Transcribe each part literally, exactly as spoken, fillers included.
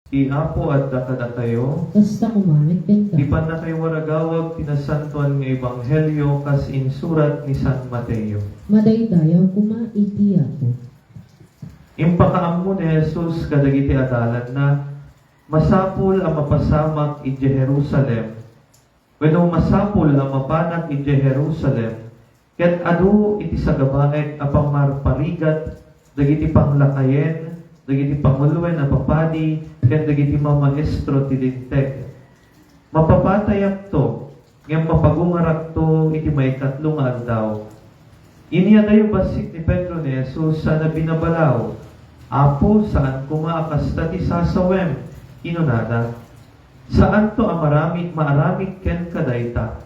Ti Apo adda kadakayo. Kasta koma met kenka. Ti pannakayo waragawag ti nasantoan nga ebanghelio kas insurat ni San Mateo. Madaydayaw koma iti Apo. Impakaammo ni Jesus kadagiti adalanna, masapul a mapasamak idiay Jerusalem, wenno masapul a mapanak idiay Jerusalem, ket adu iti sagabaek a pammarparigat dagiti panglakayen, dagiti panguloen a papadi, ken dagiti mamaestro ti Linteg. Mapapatayakto, ngem mapagungarakto iti maikatlo nga aldaw. Ini adayo bassit ni Pedro ni Jesus sana binabalaw, "Apo, saan koma a kasta ti sasawem," kinunana. "Saanto a maramid, maaramid kenka dayta."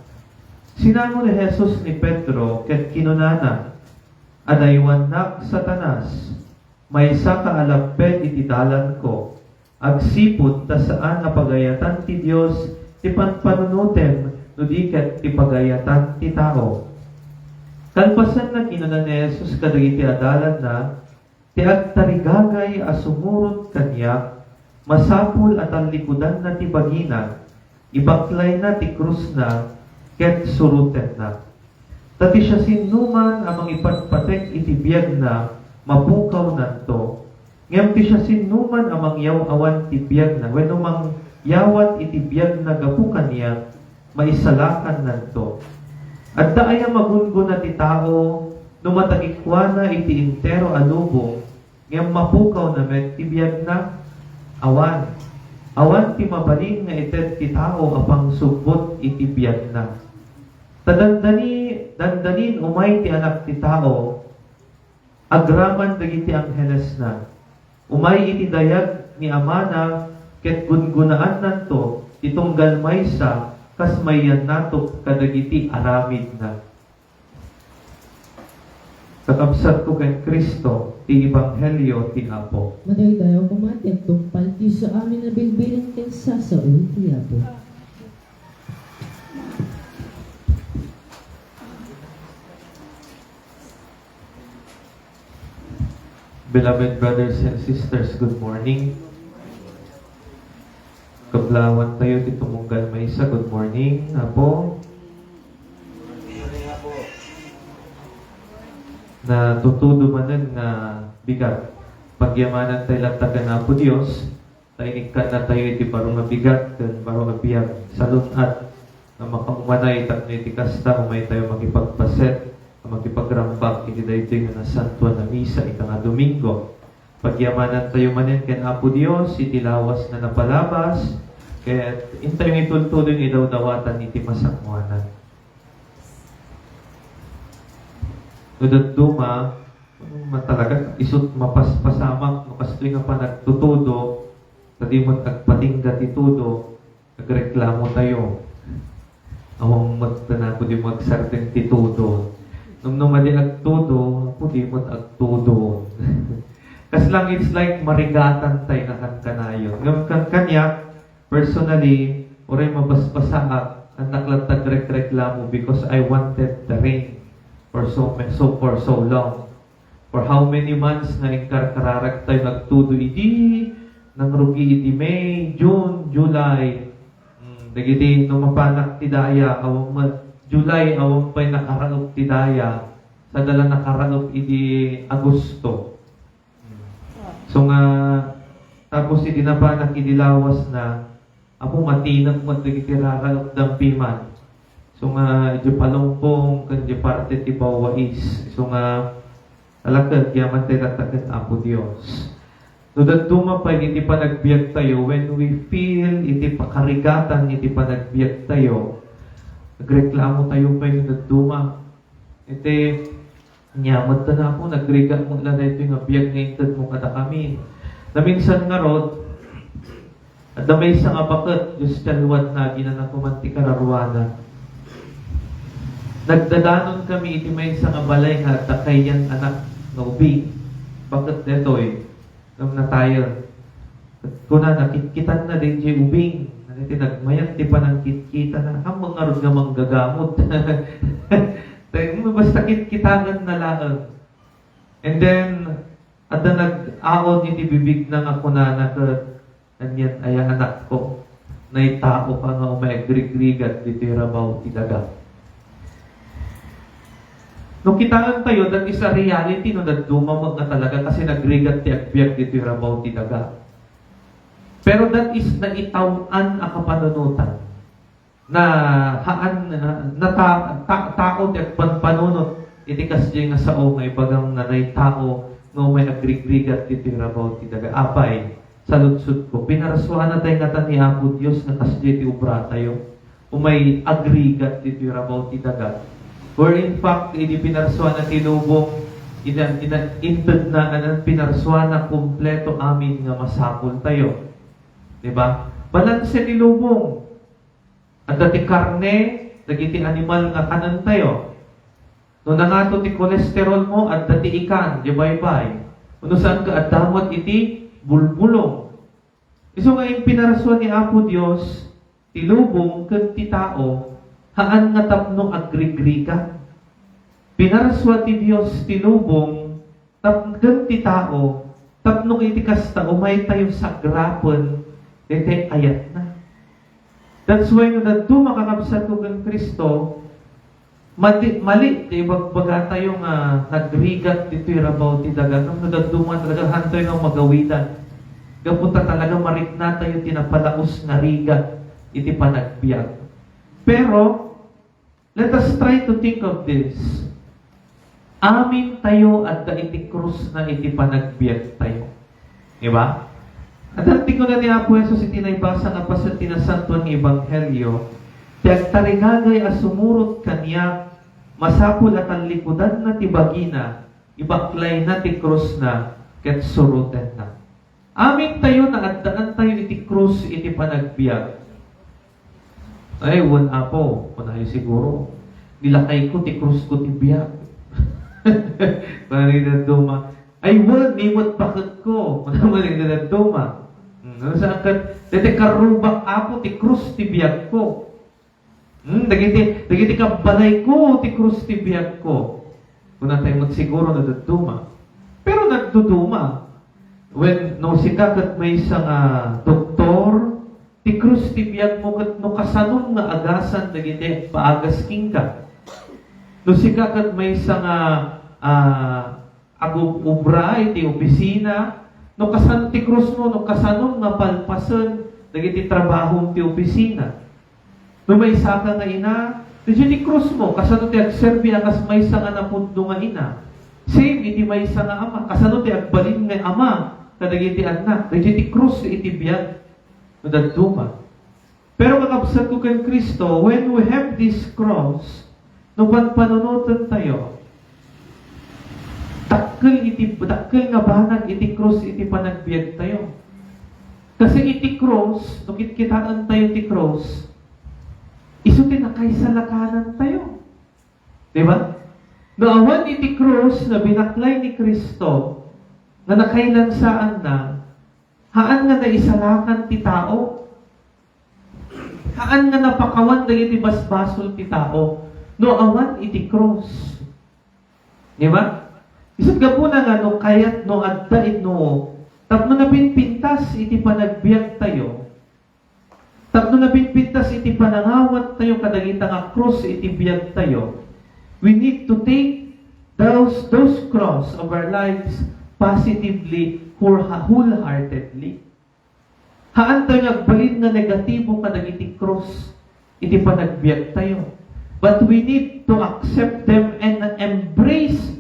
Sinango ni Jesus ni Pedro ket kinunana, "Adaywannak, Satanas! Maysaka a lapped iti dalanko. Agsipud ta saan a pagayatan ti Dios ti panpanunotem no di ket ti pagayatan ti tao." Kalpasanna, kinuna ni Jesus kadagiti adalanna, "Ti agtarigagay a sumurot kaniak, masapul a tallikudanna ti bagina, ibaklayna ti krusna, ket surotenna. Ta ti siasinoman a mangipatpatek iti biagna, mapukawnanto. Ngem ti siasinoman a mangyaw-awan ti biagna wenno mangyawat iti biagna gapu kaniak, maisalakannanto. Adda aya magunggona ti tao no matagikuana iti entero a lubong, ngem mapukawna met ti biagna? Awan. Awan ti mabalin nga ited ti tao a pangsubot iti biagna. Ta dandani, dandanin umay ti Anak ti Tao agraman dagiti anghelesna. Umay iti dayag ni Amana ket gungunaannanto ti tunggal maysa kas mayannato kadagiti aramidna." Kakabsatko ken Cristo, ti ebanghelio ti Apo. Madaydayaw koma ti agtungpal ti isu amin a bilbilin ken sasaol ti Apo. Beloved brothers and sisters, good morning. Kablawan tayo ti tumunggal maysa. Good morning, Apo. Natutudo manen nga bigat. Pagyamanan tayo latta ken Apo Dios, ta inikkanna tayo iti baro nga bigat ken baro nga biag. Salun-at nga makaumana ita, no iti kasta, umay tayo makipagpaset, makipagrambak iti daytoy nga nasantoan a misa ita nga Domingo. Pagyamanan tayo manen ken Apo Dios iti lawas nga napalabas, ket intayo nga itultudo nga idawdawatan iti masangoanan. No dadduma, matalaga, isut mapaspasamak no kastoy nga panagtutudo, ta di met agpatingga ti tudo, nagreklamo tayo. Awan met ta nako di magsardeng ti tudo. Ngem no madi agtudo, ako di met agtudo. Kasla nga it's like marigatan tayo nakankanayon. Ngem kan-, kaniak, personally, uray mabasbasaak, annak latta agrekreklamo because I wanted the rain for so, so, for so long. For how many months nga inkarkararag tayo nagtudo idi nangrugi idi May, June, July. Mm, dagiti no mapanak ti daya, awan met, July, awan pay nakaraep ti daya, sada la nakaraep idi Agosto. So nga, tapos idi napanak idi lawas na, Apo, matinek met dagiti raraepda piman. So nga, idiay Palumbong, ken idiay parte ti Bawais. So nga, alaked, yaman tayo latta ken Apo Dios. No dadduma pay iti panagbiag tayo, when we feel iti pakarigatan iti panagbiag tayo, nagreklamo tayo pay no dadduma. Iti Ania met ta, Apo, nagrigat mo la daytoy nga biag nga intedmo kadakami. Naminsan ngarud, adda maysa nga baket, Dios ti aliwadna, aginana koma ti kararuana. Nagdadanon kami iti maysa nga balay nga adda kayat anak nga ubing. Baket daytoy. Ngem natayen. Kunana, kitkitanna daydiay ubing. Iti nagmayat ti panangkitkitana. Ammom ngarud nga manggagamot. Tay, basta kitkitanganna laeng. And then, adda nag-aon iti bibigna nga kunana ket, Anian aya, anakko, naitaoka nga umay agrigrigat ditoy rabaw ti daga. No kitaentayo, that is a reality, no dadduma met nga talaga kasi nagrigat ti agbiag ditoy rabaw ti daga. Pero that is naitaw-an a kapanunotan. Na haan, ah, nata-, ta-, tao ti agpanpanunot iti kasdiay nga sao nga ibagam nga naitaoka nga umay agrigrigat ditoy rabaw ti daga. Apay, saludsodko, pinarsuanatay ngata ni Apo Dios nga kasdiay ti obratayo? Umay agrigat ditoy rabaw ti daga. Where in fact, idi pinarsuana ti lubong, ina-, ina-, intedna, anan, pinarsuana kompleto amin nga masapultayo. Di ba? Balanse ti lubong. Adda ti karne dagiti animal nga kanentayo. No nangato ti kolesterol mo, adda ti ikan, di baybay. Wenno saan nga adda met iti bulbulong. Isu nga impinarsua ni Apo Dios ti lubong ken ti tao, haan nga tapno agrigrigat. Pinarsua ti Dios ti lubong tap-, ken ti tao, tapno iti kasta, umaytayo sagrapen daytoy ayatna. That's why no dadduma, kakabsatko ken Cristo, mali, mali ti ibagbagatayo nga nagrigat ditoy rabaw ti daga. Ngem no dadduma talaga, haantayo nga magawidan. Gapu ta talaga mariknatayo ti napalaus nga rigat iti panagbiag. Pero, let us try to think of this. Amintayo adda iti krusna iti panagbiagtayo. Di ba? Adda ti kuna ni Apo Jesus iti naibasa nga paset ti Nasantoan nga Ebanghelio, ti agtarigagay a sumurot kaniak, masapul a tallikudanna ti bagina, ibaklayna ti krusna, ket surotenna. Amintayo, naaddaantayo iti krus iti panagbiag. Ay, wen, Apo, kunayo siguro, nilakayko ti krusko ti biag. Kuna ni dadduma, ay, wen, ni met baketko. Kuna ni dadduma. Hmm, ano sa angkat, dete karrubak, Apo, ti krus ti biagko. Hmm, dagiti, dagiti kabbalayko ti krus ti biagko. Kunatayo met siguro no dadduma. Pero nagduduma. Wen, no sika ket maysa nga doktor, ti krus ti biagmo ket no kasanom nga agasan dagiti agpaagas kenka. No sika ket maysa nga, ah, agub-obra iti opisina, no kasano ti krusmo, no kasano nga palpasen dagiti trabahom ti opisina. No maysaka nga ina, daydiay ti krusmo, kasano ti agserbi a kas maysa nga napudno nga ina. Same iti maysa nga ama, kasano ti agbalin nga ama kadagiti annak, daydiay ti krus iti biag no dadduma. Pero kakabsatko ken Cristo, when we have this cross, no panpanunotentayo, dakkel iti, dakkel nga banag iti krus iti panagbiagtayo. Kasi iti krus, no kitkitaentayo ti krus, isu ti nakaisalakanantayo. Di ba? No awan iti krus nga binaklay ni Cristo, nga nakailansaanna, haan nga naisalakan ti tao. Haan nga napakawan dagiti basbasol ti tao no awan iti krus. Di ba? Isut' gapuna nga no kayat, no adda it-, no tapno napinpintas iti panagbiagtayo, tapno napinpintas iti panangawattayo kadagita nga krus iti biagtayo, we need to take those, those cross of our lives positively, whole-, wholeheartedly. Haantayo nga agbalin nga negatibo kadagiti krus iti panagbiagtayo. But we need to accept them and embrace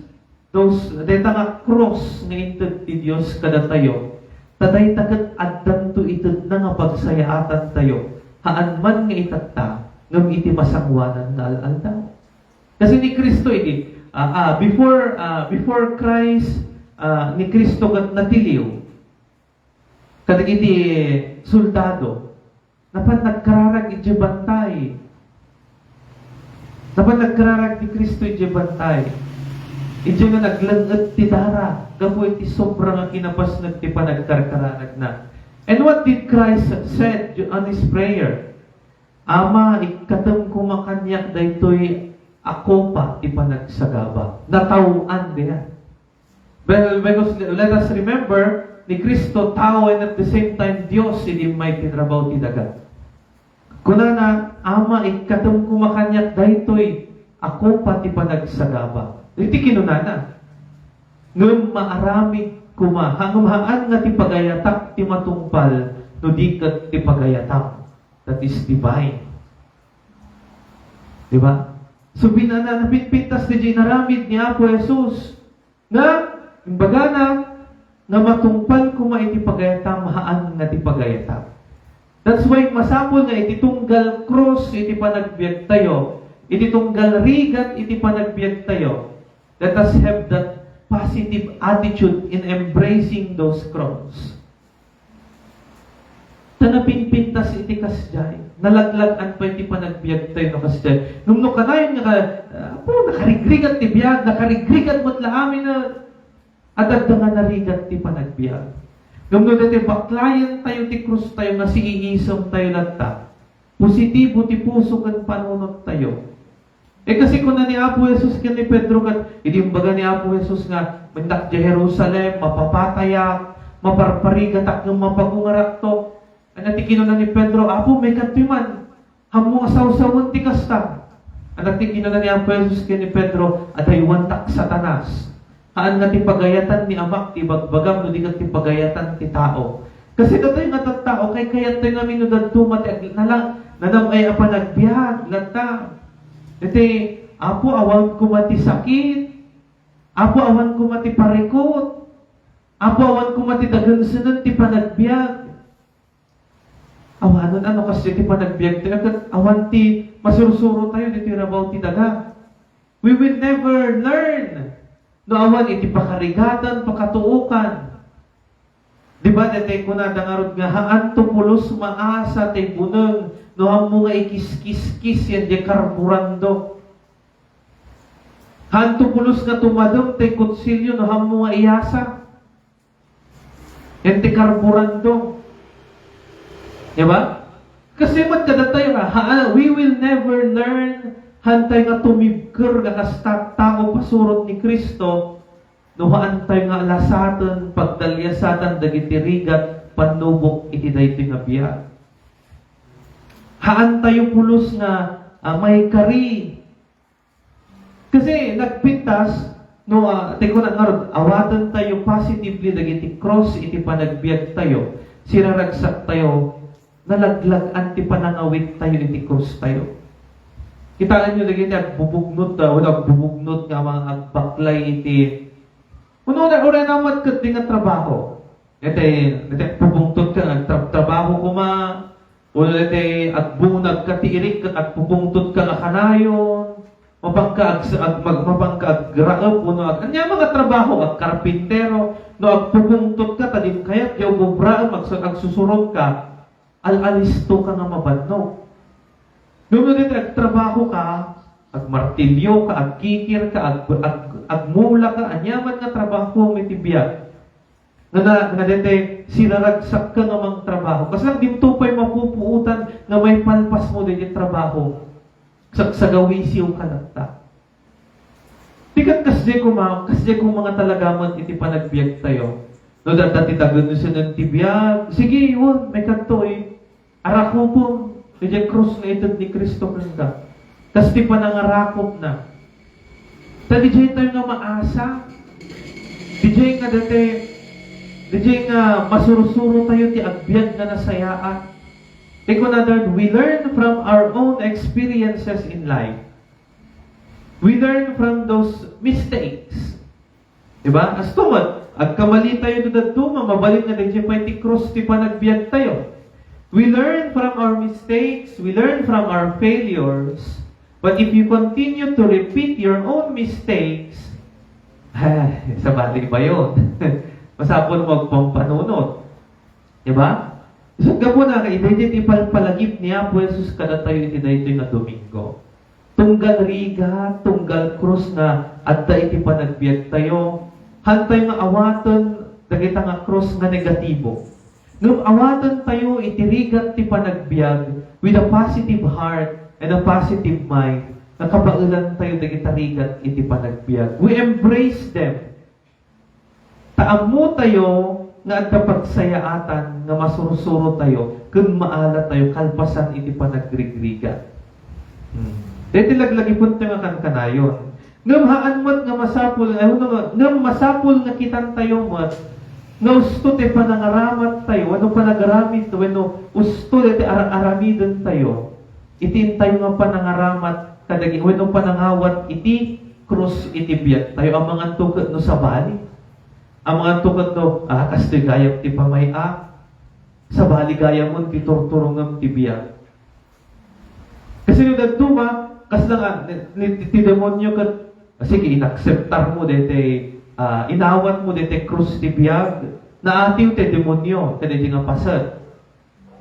those, dayta nga krus nga inted ti Dios kadatayo. Ta dayta ket addanto itedna nga pagsayaatantayo, haan man nga itatta, ngem iti masangoanan nga al-aldaw. Kasi ni Cristo iti, ah, ah, before, ah, before Christ, ah, ni Cristo ket natiliw kadagiti soldado, napan nagkararag idiay bantay. Napan nagkararag ni Cristo idiay bantay. Idiay nga naglen-et ti dara gapu iti sobra nga kinapasnek ti panagkarkararagna. And what did Christ said on his prayer? "Ama, ikkatem koma kaniak daytoy a kopa ti panagsagaba." Nataw-an diay. Well, because let us remember, ni Cristo tao and at the same time Dios idi immay ti rabaw ti daga. Kunana, "Ama, ikkatem koma kaniak daytoy a kopa ti panagsagaba." Iti kinunana, "Ngem maaramid koma, ha, ngem haan nga ti pagayatak ti matungpal no di ket ti pagayatam." That is divine. Di ba? So, binana, napinpintas ti inaramid ni Apo Jesus. Nga, imbagana, nga matungpal koma iti pagayatam, haan nga ti pagayatam. That's why masapul nga iti tunggal krus iti panagbiagtayo, iti tunggal rigat iti panagbiagtayo, let us have that positive attitude in embracing those crowns. Ta napinpintas iti kasdiay. Nalaglag-an pay ti panagbiagtayo no kasdiay. Ngem no kanayon nga ka-, ah, "Apo, nakarigrigat ti biag, nakarigrigat met la amin a," adda nga narigat ti panagbiag. Ngem no daytoy baklayen tayo ti krus tayo nga siiisem tayo latta, positibo ti puso ken panunot tayo. Eh, kasi kuna ni Apo Jesus ken ni Pedro ket, idi imbaga ni Apo Jesus nga, "Mennak idiay Jerusalem, mapapatayak, maparparigatak ngem mapagungarakto." Ania ti kinuna ni Pedro, "Apo, maikadtoy man. Ammo nga sawsawen ti kasta." Ania ti kinuna ni Apo Jesus ken ni Pedro, "Adaywantak, Satanas. Haan nga ti pagayatan ni Amak ti ibagbagam no di ket ti pagayatan ti tao." Kasi datoy nga tattao, kaykayattoy ngamin no dadduma ti ag-, nala-, nanam-ay a panagbiag, latta. Iti, "Apo, awan koma ti sakit. Apo, awan koma ti parikut. Apo, awan koma ti dagensen ti panagbiag." Awanen, ano, kasi ti panagbiag tayo, ket awan ti masursuro tayo, ditoy rabaw ti daga. We will never learn no awan iti pakarigatan, pakatuokan. Di ba, daytoy kunada ngarud nga, "Haanto pulos maasa tay buneng no ammo nga ikiskiskis yan diay karburando. Haanto pulos nga tumadem tay kutsilio no ammo nga iasa yan ti karburando." Di ba? Kasi met kadatayo nga, ha, we will never learn, hantay nga tumibker nga kas tattao pasurot ni Cristo, no haantay nga lasaten, pagdaliasatan dagiti rigat, pannubok iti daytoy nga biag. Haantayo pulos nga, ah, maikari. Kasi nagpintas, no, ah, ti kuna ngarud, awaten tayo positively dagiti cross iti panagbiag tayo, siraragsak tayo, nalaglag-an ti panangawit tayo iti cross tayo. Kitaenyo dagiti agbubugnot, ah, wenno agbubugnot nga mga agbaklay iti, wenno, wenno, wenno met ket di nga trabaho. Iti, iti pupungtot ka nga agtra-, trabaho koma, wenno iti agbunag ka ti irik ket agpupungtot ka nga kanayon, mapanka ag-, ag-, mag-, mapanka agraep, wenno ag-, ania nga trabaho, agkarpintero, no agpupungtot ka, ta di kayat diay umobraem, agsu-, agsusurot ka, al-alisto ka nga mabannog. Ngem no daytoy agtrabaho ka, agmartilyo ka, agkikir ka, ag-, ag-, agmula ka, ania man nga trabaho iti biag. Nga na, nga daytoy siraragsak ka nga mangtrabaho. Kasla dinto pay mapupuotan nga maipalpas mo daytoy trabaho. Sagsagawisiw ka latta. Ti ket kasdiay koma, kasdiay koma nga talaga met iti panagbiag tayo. No, adda ti dagensen ti biag, sige, wen, maikadtoy. Arakupem idiay krus nga ited ni Cristo kenka. Kas ti panangarakupna. Ta diay tayo nga maasa. Diay nga dati, diay nga masursuro tayo ti agbiag nga nasayaat. Take another, we learn from our own experiences in life. We learn from those mistakes. Diba? Kastoy met, agkamali tayo no dadduma, mabalin nga daydiay pay ti krus ti panagbiag tayo. We learn from our mistakes, we learn from our failures, but if you continue to repeat your own mistakes, ay, sabali ba yun? Masapul mo agpampanunot. Diba? So, gapuna nga, daydiay ti palpalagip ni Apo Jesus kadatayo iti daytoy nga Domingo. Tunggal rigat, tunggal krus nga adda iti panagbiag tayo, hantay nga awaten dagita nga krus nga negatibo. Ngem awaten tayo iti rigat ti panagbiag with a positive heart and a positive mind, nga kabaelan tayo dagita rigat iti panagbiag. We embrace them. Ta ammo tayo nga adda pagsayaatan nga masursurotayo ken maalatayo kalpasan iti panagrigrigat. Hmm. Daytoy laglagipentayo nga kankanayon. Ngem haan met nga masapul, ay, no, no, ngem masapul nga kitantayo met nga usto ti panangaramat tayo, wenno panagaramid, wenno usto ti ara-, aramiden tayo, iti intayo nga panangaramat kadagi, wenno panangawat iti krus iti biag tayo, amangan to ket no sabali. Amangan to ket no, ah, kastoy gayam ti pamay-a. Sabali gayam ti turturongem ti biag. Kasi no dadduma, kasla nga, ni, ni, ti demonio ket, ah, sige, inakseptar mo daytoy, ah, inawat mo daytoy krus ti biag, naatiw ti demonio, kadaydi nga paset.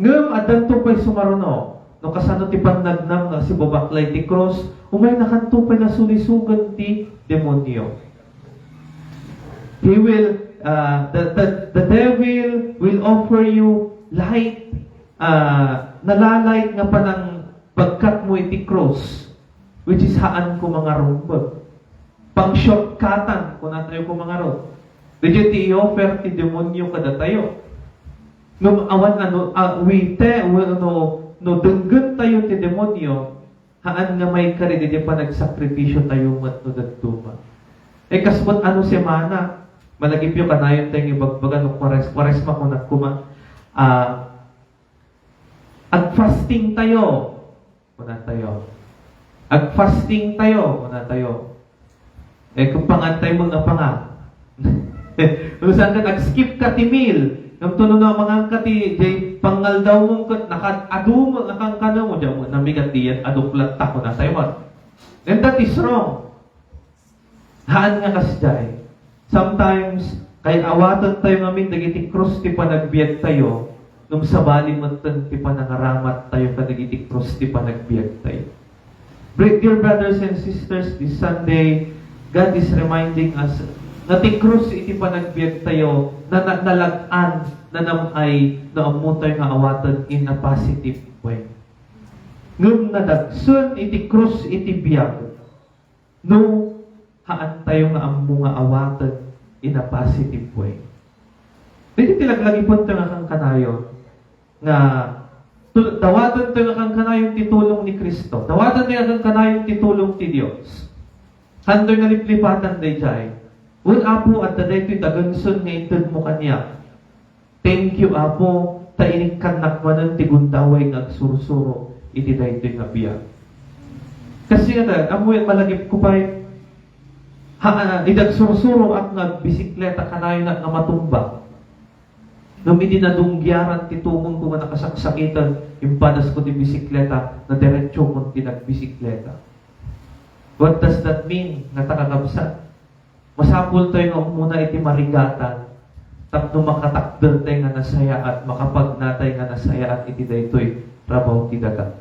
Ngem addanto pay sumaruno, no kasano ti pannagnam nga sibabaklay ti krus, umaynakanto pay nasulisogen ti demonio. He will, ah, the, the, the devil will offer you light, ah, nalalait nga panangbagkatmo iti krus, which is haan koma nga rumbeng. Pang-shortcutan, kunatayo koma ngarud. Daydiay ti i-offer ti demonio kadatayo. No awan ano, ah, wite, no, no denggentayo ti demonio, haan nga maikari daydiay panagsakripisio tayo met no dadduma. Eh, kasbut ano semana, malagipyo kanayon tayo nga ibagbaga no Kuares-, Kuaresma, kunak koma, ah, ag-fasting tayo. Kunatayo. Ag-fasting tayo, kunatayo. Eh, kung pangantay mo nga panga. Kung saan ka, ag-skip ka ti meal. Ngem tuno na mangan ka ti, jay pangaldaw mo ket nakad-adu mo nga kankana mo, diyan mo, namigat diyan, aduklat ta, kunatayo man. And that is wrong. Haan nga kasdiay. Sometimes, kay awaten tayo ngamin dagiti krus ti panagbiag tayo, ngem sabali metten ti panangaramat tayo kadagiti krus ti panagbiag tayo. Br-, dear brothers and sisters, this Sunday, God is reminding us nga ti krus iti panagbiag tayo, na, na, nalag-an, nanam-ay, no ammo tayo nga awaten in a positive way. Ngem nadagsen iti krus iti biag, no, haan tayo nga ammo nga awaten in a positive way. Daytoy ti laglagipentayo nga kankanayon, nga tul-, dawaten tayo nga kankanayon ti tulong ni Cristo. Dawaten tayo nga kankanayon ti tulong ti Dios. Hantoy nga liplipatan daydiay. Wen, Apo, adda daytoy dagensen nga inted mo kaniak. Thank you, Apo, ta inikkannak manen ti gundaway nga agsursuro iti daytoy nga biag. Kasi ita, ammoyo, malagipko pay, ha, ah, idi agsursuroak nga agbisikleta, kanayonak nga matumba. Ngem idi nadunggiaran ti tumengko nga nakasaksakiten, impadasko ti bisikleta, nadiretsokon ti nagbisikleta. What does that mean, ngata, kakabsat? Masapul tayo nga ummuna iti marigatan tapno makatakder tayo nga nasayaat, makapagna tayo nga nasayaat iti daytoy rabaw ti daga.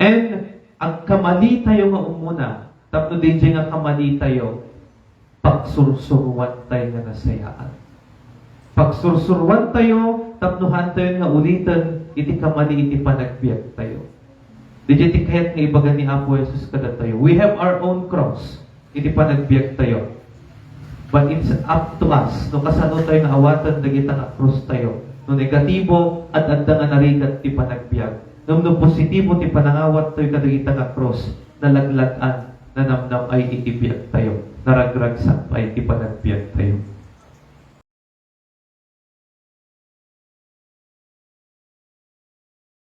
And agkamali tayo nga ummuna tapno daydiay nga kamali tayo, pagsursuruan tayo nga nasayaat. Pagsursuruan tayo tapno haan tayo nga uliten iti kamali iti panagbiag tayo. Daydiay ti kayat nga ibaga ni Apo Jesus kadatayo. We have our own cross iti panagbiag tayo. But it's up to us no kasano tayo nga awaten dagita nga krus tayo. No negatibo, ad-adda nga narigat ti panagbiag. Ngem no positibo ti panangawat tayo kadagita nga krus, nalaglag-an, nanamnam-ay iti biag tayo, naragragsak pay ti panagbiag tayo.